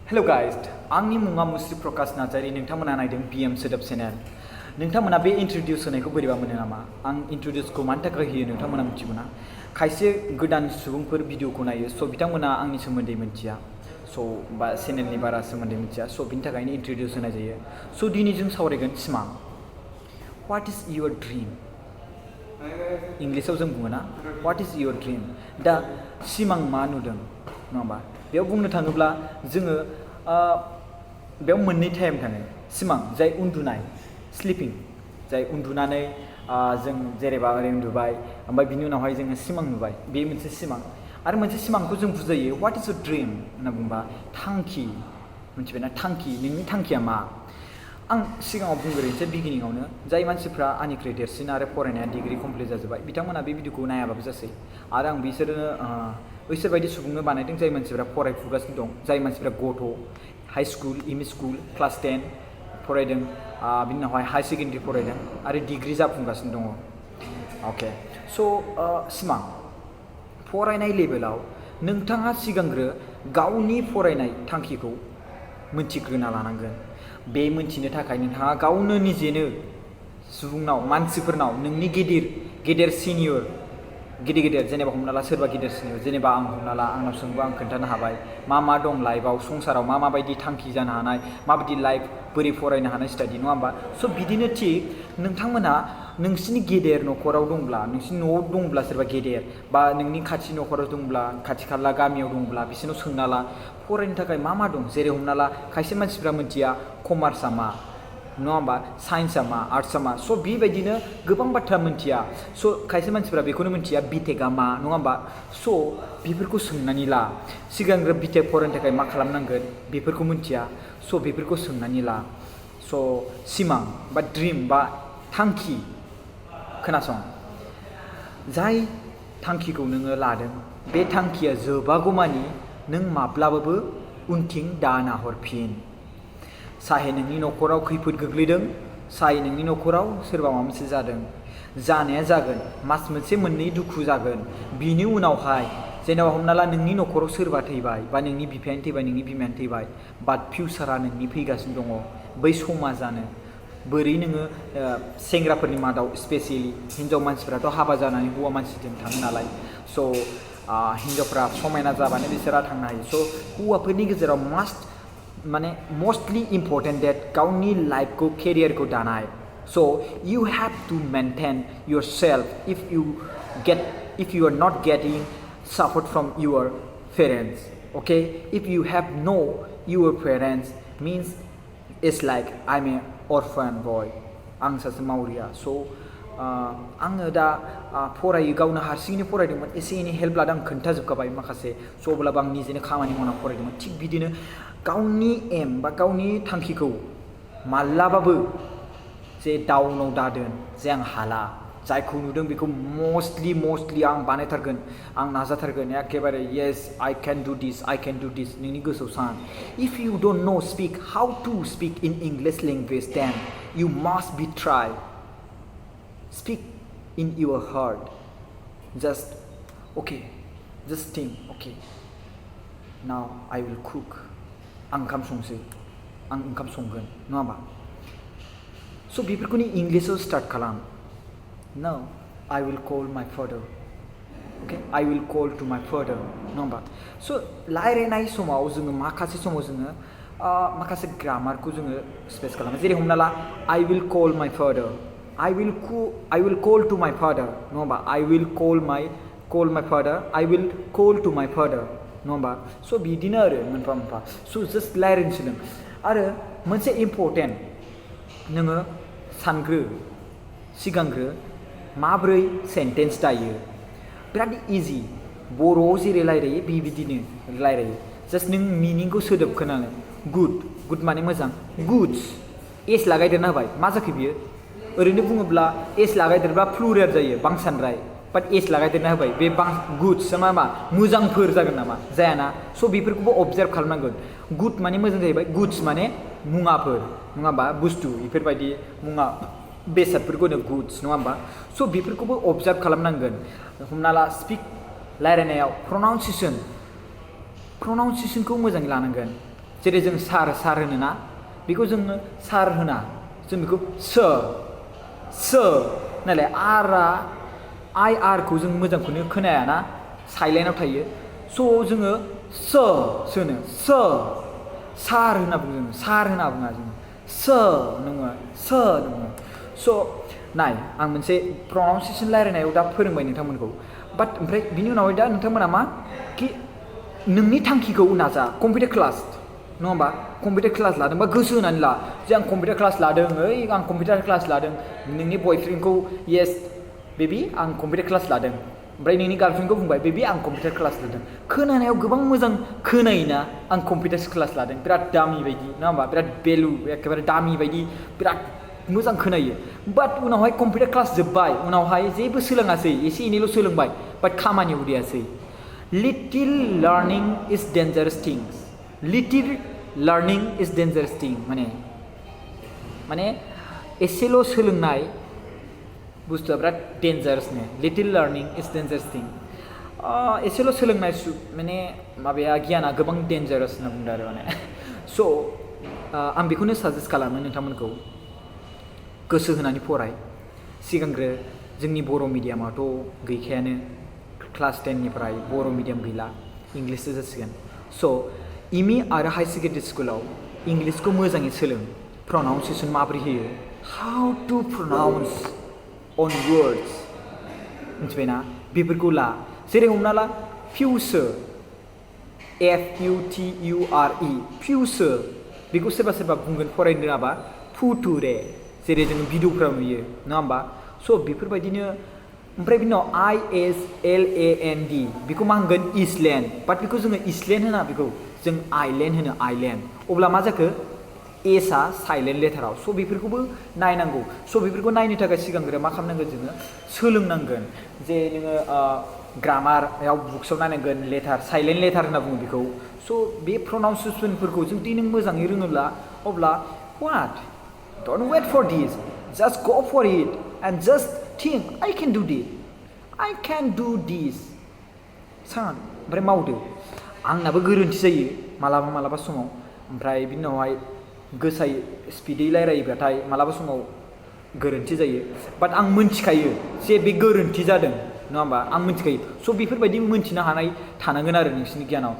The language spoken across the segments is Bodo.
हेलो गाइस आंनि मुङा मुस्रि प्रकाश नार्जारी नोंथांमोना नायदों बीएम सोदोब चेनेल नोंथांमोना बे इंट्रोड्यूस होनायखौ बोरैबा मोनो नामा आं इंट्रोड्यूसखौ मानि थाखाय होयो नोंथांमोना मिथिगौ ना खायसे गोदान सुबुंफोर भिडिअखौ नायो स' बिथांमोना आंनि सोमोन्दै मिथिया स' बा चेनेलनि बारा सोमोन्दै मिथिया स' बिनि थाखायनो इंट्रोड्यूस होनाय जायो स' दिनै जों सावरायगोन सिमां व्हाट इज योर ड्रीम इंलिसाव जों बुङो ना व्हाट इज योर ड्रीम दा सिमां मा नुदों नङा होमबा बेयाव बुंनो थाङोब्ला जोङो बेयाव मोननै टाइम थाङो सिमां जाय उन्दुनाय स्लिपिं जाय उन्दुनानै जों जेनेबा ओरै उन्दुबाय ओमफ्राय बिनि उनावहाय जोङो सिमां नुबाय बे मोनसे सिमां आरो मोनसे सिमांखौ जों बुजायो व्हाट इज योर ड्रीम होनना बुंबा थांखि मिथिबायना थांखि नोंनि थांखिया मा आं सिगाङाव बुंग्रोनोसै बिगिनिङावनो जाय मानसिफ्रा आंनिख्रुइ देरसिन आरो फरायनाया डिग्री कमप्लिट जाजोब्बाय बिथांमोना बे भिडिअखौ नायाबाबो जासै आरो आं बिसोरनो बैसोरबायदि सुबुंनो बानायदों जाय मानसिफ्रा फरायफुगासिनो दं जाय मानसिफ्रा गथ' high school ME school class 10 फरायदों बिनि उनावहाय हाई सेकेन्डारि फरायदों आरो डिग्री जाफुंगासिनो दङ अके स' सिमां फरायनाय लेभेलाव नोंथाङा सिगांग्रो गावनि फरायनाय थांखिखौ मिथिग्रोना लानांगोन बे मिथिनो थाखाय नोंथाङा गावनो निजेनो सुबुंनाव मानसिफोरनाव नोंनि गेदेर सिनियर गिदिर जेनेबा हमना ला सोरबा गिदिर सिनियर जेनेबा आं हमना ला आंनाव सोंबा आं खोन्थानो हाबाय मा दं लाइफआव संसाराव माबायदि थांखि जानो हानाय माबायदि लाइफ बोरै फरायनो हानाय स्टाडि नङा होमबा स' बिदिनो थिग नोंथांमोना नोंसिनि गेदेर न'खराव दंब्ला नोंसिनि न'आव दंब्ला सोरबा गेदेर बा नोंनि खाथि न'खराव दंब्ला खाथि खाला गामियाव दंब्ला बिसोरनाव सोंना ला फरायनो थाखाय मा दं जेरै हमना ला खायसे मानसिफ्रा मिथिया कमार्सआ मा नङा होमबा साइन्सआ मा आर्ट्सआ मा स' बेबायदिनो गोबां बाथ्रा मिथिया स' खायसे मानसिफ्रा बेखौनो मिथिया बिटेकआ मा नङा होमबा स' बेफोरखौ सोंनानै ला सिगांग्रो बिटेक फरायनो थाखाय मा खालामनांगोन बेफोरखौ मिथिया स' बेफोरखौ सोंनानै ला स' सिमां बा ड्रिम बा थांखि खोनासं जाय थांखिखौ नोङो लादों बे थांखिया जोबागौमानि नों माब्लाबाबो उनथिं दा नाहरफिन साहे नोंनि न'खराव खैफोद गोग्लैदों साहे नोंनि न'खराव सोरबा माबा मोनसे जादों जानाया जागोन मास मोनसे मोननै दुखु जागोन बिनि उनावहाय जेनेबा हमना ला नोंनि न'खराव सोरबा थैबाय बा नोंनि बिफायानो थैबाय नोंनि बिमायानो थैबाय बाट फिउचारा नोंनि फैगासिनो दङ बै समा जानो बोरै नोङो सेंग्राफोरनि मादाव स्पेसियेलि हिन्जाव मानसिफ्राथ' हाबा जानानै हौवा मानसिजों थाङो नालाय स' हिन्जावफ्रा समायना जाबानो बिसोरा थांनो हायो स' हौवाफोरनि गेजेराव माने मस्टलि इम्परटेन्ट डेट गावनि लाइफखौ केरियारखौ दानाय so' you have to maintain yourself if you are not getting support from your parents okay if you have no your parents means it's like I'm a orphan boy आं सासे मावरिया स' आङो दा फरायो गावनो हारसिङैनो फरायदोंमोन एसे एनै हेल्प लादों आं खोन्थाजोबखाबाय माखासे स' अब्लाबो आं निजेनो खामानि मावनानै फरायदोंमोन थिग बिदिनो गावनि एम बा गावनि थांखिखौ माब्लाबाबो जे डाउनाव दादोन जे आं हाला जायखौ नुदों बेखौ मस्टलि आं बानायथारगोन आं नाजाथारगोन एखेबारे yes I can do this नोंनि गोसोआव सान if you don't know speak how to speak in English language then you must be try speak in your heart just think okay now I will cook आं ओंखाम संसै आं ओंखाम संगोन नङा होमबा स' बेफोरखौनो इंलिसाव स्टार्ट खालाम No, I will call my father. Okay, I will call to my father. नङा होमबा स' रायज्लायनाय समाव जोङो माखासे समाव जोङो माखासे ग्रामारखौ जोङो स्पेस खालामो जेरै हमना ला I will call my father. I will call to my father. नङा होमबा I will call my father. I will call to my father. नङा होमबा स' बिदिनो आरो मोनफा स' जास्ट रायज्लायनो सोलों आरो मोनसे इम्परटेन्ट नोङो सिगांग्रो माब्रै सेन्टेन्स दायो बिराद इजि बर'आव जेरै रायलायो बेबायदिनो रायलायो जास्ट नों मिनिंखौ सोदोब खोनानो गुड माने मोजां गुड्स एस लागायदेरना होबाय मा जाखो बियो ओरैनो बुङोब्ला एस लागायदेरबा प्लुरेल जायो बांसानराय बाट एस लागायदेरना होबाय बे गुड्स मा मोजांफोर जागोन नामा जायाना स' बेफोरखौबो अबजार्भ खालामनांगोन गुड माने मोजां जाहैबाय गुड्स माने मुवाफोर नङा होमबा बुस्थु बेफोरबायदि मुवा बेसादफोरखौ होनो गुड्स नङा होमबा स' बेफोरखौबो अबजार्भ खालामनांगोन हमना ला रायलायनायाव प्रनाउन्सिएसनखौ मोजाङै लानांगोन जेरै जों सार होनो ना बेखौ जोङो सार होना जों बेखौ स नालाय आर खौ जों मोजांखौनो खोनायाना साइलेन्टआव थायो स' जोङो होनो सार होनना बुङो जोङो सार होनना बुङा जोङो नङा स' नाय आं मोनसे प्रनाउन्सिएसन रायलायनायाव दा फोरोंबाय नोंथांमोनखौ बाट ओमफ्राय बिनि उनावहाय दा नोंथांमोना मा कि नोंनि थांखिखौ नाजा कम्पिउटार क्लास नङा होमबा कम्पिउटार क्लास लादों बा गोसो होनानै ला जे आं कम्पिउटार क्लास लादों आं कम्पिउटार क्लास लादों नोंनि बयफ्रेन्डखौ येस बेबी आं कम्पिउटार क्लास लादों ओमफ्राय नोंनि गार्लफ्रेन्डखौ बुंबाय बेबी आं कम्पिउटार क्लास लादों खोनानायाव गोबां मोजां खोनायोना आं कम्पिउटार क्लास लादों बिराद दामि बायदि नङा होमबा बिराद भेलु एखेबारे दामि बायदि बिराद मोजां खोनायो बाट उनावहाय कम्पिउटार क्लास जोब्बाय उनावहाय जेबो सोलोङासै एसे एनैल' सोलोंबाय बाट खामानियाव उदियासै लिटिल लार्निं इज डेन्जारास थिंस लिटिल लार्निं इज डेन्जारास थिं माने एसेल' सोलोंनाय बुस्थुआ बिराद डेन्जारासनो लिटिल लार्निं इज डेन्जारास थिं एसेल' सोलोंनाय माने माबाया गियाना गोबां डेन्जारास होनना बुंदों आरो माने स' आं बेखौनो साजेस्ट खालामो नोंथांमोनखौ गोसो होनानै फराय सिगांग्रो जोंनि बर' मिडियामाथ' गैखायानो क्लास 10निफ्राय बर' मिडियाम गैला इंलिससो जासिगोन स' इमि आरो हाई सेकेन्डारि स्कुलाव इंलिसखौ मोजाङै सोलों प्रनाउन्सिएसन माबोरै होयो how to pronounce on words मिथिबायना बेफोरखौ ला जेरै हमना ला फिउचार FUTURE फिउचार बेखौ सोरबा बुंगोन फरायनो रोङाबा फुटुरे जेरै जोङो भिडिअफ्राव नुयो नङा होमबा स' बेफोरबायदिनो ओमफ्राय बिनि उनाव ISLAND बेखौ मा होनगोन इसलेण्ड बाट बेखौ जोङो इसलेण्ड होना बेखौ जों आइलेण्ड होनो आइलेण्ड अब्ला मा जाखो एसआ साइलेन्ट लेटाराव स' बेफोरखौबो नायनांगौ स' बेफोरखौ नायनो थाखाय सिगांग्रो मा खालामनांगोन जोङो सोलोंनांगोन जे नोङो ग्रामाराव बुक्सआव नायनांगोन लेटार साइलेन्ट लेटार होनना बुङो बेखौ स' बे प्रनाउन्सिएसनफोरखौ जुदि नों मोजाङै रोङोब्ला अब्ला what don't wait for this just go for it and just think I can do this सान ओमफ्राय मावदो आंनाबो गोरोन्थि जायो मालाबा समाव ओमफ्राय बिनि उनावहाय गोसायै स्पिडै रायलायोब्लाथाय मालाबा समाव गोरोन्थि जायो बाट आं मोनथिखायो जे बे गोरोन्थि जादों नङा होमबा आं मोनथिखायो स' बेफोरबायदि मोनथिनो हानाय थानांगोन आरो नोंसिनि गियानाव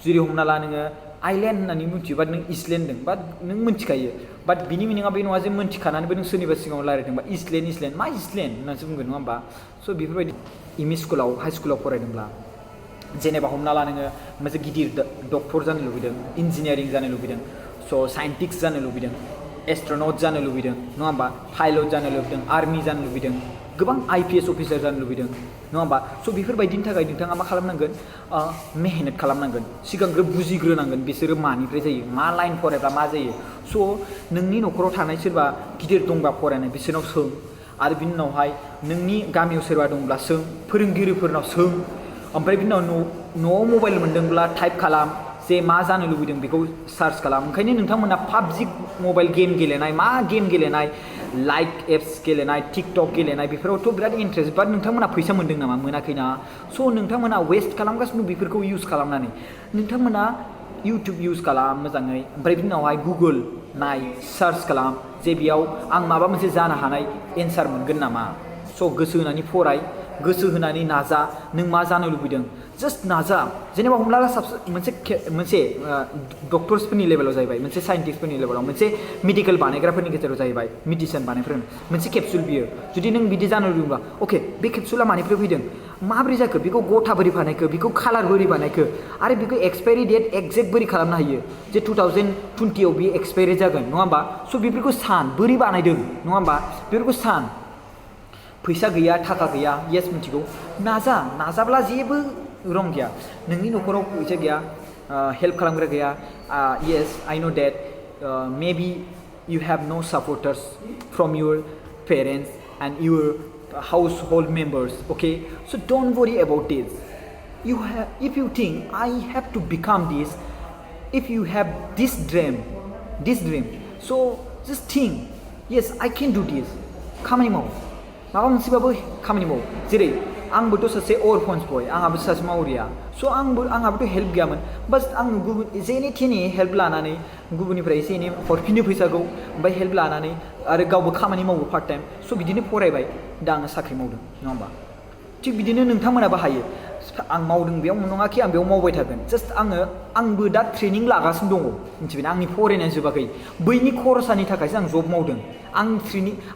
जेरै हमना ला नोङो आइलेण्ड होननानै मिथियो बाट नों इसलेण्ड होनदों बाट नों मोनथिखायो बाट बिनि मिनिङा बे नङा जे मोनथिखानानैबो नों सोरनिबा सिगाङाव रायलायदोंबा इसलेण्ड मा इसलेण्ड होननानैसो बुंगोन नङा होमबा स' बेफोरबायदि एमइ स्कुलाव हाई स्कुलाव फरायदोंब्ला जेनेबा हमना ला नोङो मोनसे गिदिर डक्टर जानो लुबैदों इन्जिनियारिं जानो लुबैदों स' साइन्टिस्ट जानो लुबैदों एस्ट्रनट जानो लुबैदों नङा होमबा पाइलट जानो लुबैदों आर्मि जानो लुबैदों गोबां IPS अफिसार जानो लुबैदों नङा होमबा स' बेफोरबायदिनि थाखाय नोंथाङा मा खालामनांगोन मेहनत खालामनांगोन सिगांग्रो बुजिग्रोनांगोन बिसोरो मानिफ्राय जायो मा लाइन फरायब्ला मा जायो स' नोंनि न'खराव थानाय सोरबा गिदिर दंबा फरायनाय बिसोरनाव सों आरो बिनि उनावहाय नोंनि गामियाव सोरबा दंब्ला सों फोरोंगिरिफोरनाव सों ओमफ्राय बिनि उनाव न'आव मबाइल मोनदोंब्ला टाइप खालाम जे मा जानो लुबैदों बेखौ सार्च खालाम ओंखायनो नोंथांमोना पाबजि मबाइल गेम गेलेनाय मा गेम गेलेनाय लाइक एप्स गेलेनाय टिकटक गेलेनाय बेफोरावथ' बिराद इन्टारेस्ट बाट नोंथांमोना फैसा मोनदों नामा मोनाखैना स' नोंथांमोना वेस्ट खालामगासिनो बेफोरखौ इउज खालामनानै नोंथांमोना इउटुब इउज खालाम मोजाङै ओमफ्राय बिनि उनावहाय गुगोल नाय सार्च खालाम जे बेयाव आं माबा मोनसे जानो हानाय एन्सार मोनगोन नामा स' गोसो होनानै फराय गोसो होनानै नाजा नों मा जानो लुबैदों जास्ट नाजा जेनेबा हमना ला मोनसे डक्टर्सफोरनि लेभेलाव जाहैबाय मोनसे साइन्टिस्टफोरनि लेभेलाव मोनसे मेडिकेल बानायग्राफोरनि गेजेराव जाहैबाय मेडिसिन बानायग्रा मोनसे केपसुल बियो जुदि नों बिदि जानो लुबैब्ला अके बे केपसुला मानिफ्राय फैदों माबोरै जाखो बेखौ गथा बोरै बानायखो बेखौ कालार बोरै बानायखो आरो बेखौ एक्सपायरि डेट एक्जेक्ट बोरै खालामनो हायो जे 2020आव बेयो एक्सपायरि जागोन नङा होमबा स' बेफोरखौ सान बोरै बानायदों नङा होमबा बेफोरखौ सान फैसा गैया थाखा गैया येस मिथिगौ नाजाब्ला जेबो रं गैया नोंनि न'खराव फैसा गैया हेल्प खालामग्रा गैया yes I know that maybe you have no supporters from your parents and your household members, okay? So don't worry about this. If you think I have to become this, if you have this dream, so just think, yes, I can do this. खामानि माव माबा मोनसेबाबो खामानि माव जेरै आंबोथ' सासे अरफन्स बय आंहाबो सासे मावरिया स' आंहाबोथ' हेल्प गैयामोन बास आं गुबुन एसे एनै हेल्प लानानै गुबुननिफ्राय एसे एनै हरफिनो फैसाखौ ओमफ्राय हेल्प लानानै आरो गावबो खामानि मावो पार्ट टाइम स' बिदिनो फरायबाय दा आङो साख्रि मावदों नङा होमबा थिग बिदिनो नोंथांमोनाबो हायो आं मावदों बेयाव नङाखि आं बेयाव मावबाय थागोन जास्ट आंबो दा ट्रेनिं लागासिनो दङ मिथिबायना आंनि फरायनाया जोबाखै बैनि खरसानि थाखायसो आं जब मावदों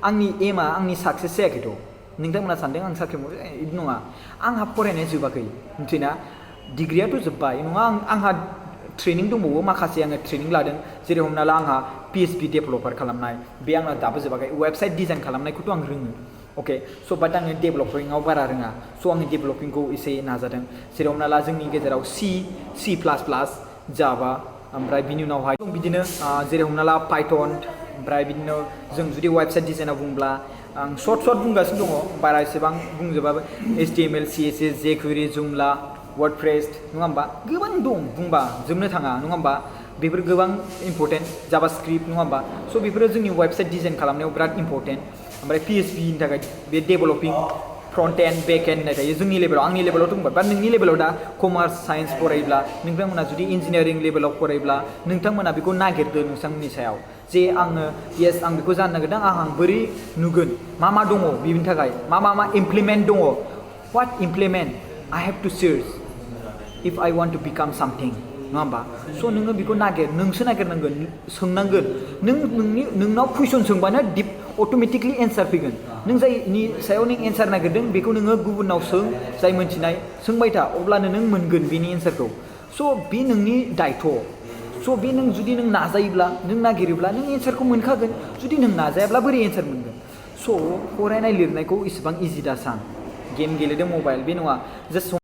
आंनि एमआ आंनि साक्सेस जायाखैथ' नोंथांमोना सानदों आं साख्रि मावदों बिदि नङा आंहा फरायनाया जोबाखै मिथिना डिग्रियाथ' जोब्बाय नङा आंहा ट्रेनिं दंबावो माखासे आङो ट्रेनिं लादों जेरै हमना ला आंहा PHP डेभेलपार खालामनाय बे आंना दाबो जोबाखै वेबसाइट डिजाइन खालामनायखौथ' आं रोङो अके स' बाट आङो डेभेलपिंआव बारा रोङा स' आङो डेभेलपिंखौ एसे नाजादों जेरै हमना ला जोंनि गेजेराव C++, जाभा ओमफ्राय बिनि उनावहाय बिदिनो जेरै हमना ला पाइथन ओमफ्राय बिदिनो जों जुदि वेबसाइट डिजाइनाव बुंब्ला आं सर्ट बुंगासिनो दङ बारा एसेबां बुंजोबाबो HTML CSS jQuery Joomla WordPress नङा होमबा गोबां दं बुंबा जोबनो थाङा नङा होमबा बेफोर गोबां इम्परटेन्ट जाभास्क्रिप्ट नङा होमबा स' बेफोरो जोंनि वेबसाइट डिजाइन खालामनायाव बिराद इम्परटेन्ट ओमफ्राय PHPनि थाखाय बे developing front end back end होननाय थायो जोंनि लेभेलाव आंनि लेभेलावथ' बुंबाय बा नोंनि लेभेलाव दा कमार्स साइन्स फरायोब्ला नोंथांमोना जुदि इन्जिनियारिं लेभेलाव फरायोब्ला नोंथांमोना बेखौ नागिरदो नोंथांमोननि सायाव जे आङो येस आं बेखौ जानो नागिरदों आं बोरै नुगोन मा दङ बेनि थाखाय मा इमप्लिमेन्ट दङ what implement I have to search if I want to become something नङा होमबा स' नोङो बेखौ नोंसो नागिरनांगोन सोंनांगोन नोंनाव कुइसन सोंबानो डिप अट'मेटिकलि एन्सार फैगोन नों जायनि सायाव नों एन्सार नागिरदों बेखौ नोङो गुबुनाव सों जाय मोनथिनाय सोंबाय था अब्लानो नों मोनगोन बेनि एन्सारखौ स' बे नोंनि दायथ' स' बे जुदि नों नाजायोब्ला नों नागिरोब्ला नों एन्सारखौ मोनखागोन जुदि नों नाजायाब्ला बोरै एन्सार मोनगोन स' फरायनाय लिरनायखौ इसेबां इजि दा सान गेम गेलेदों मबाइल बे नङा जास्ट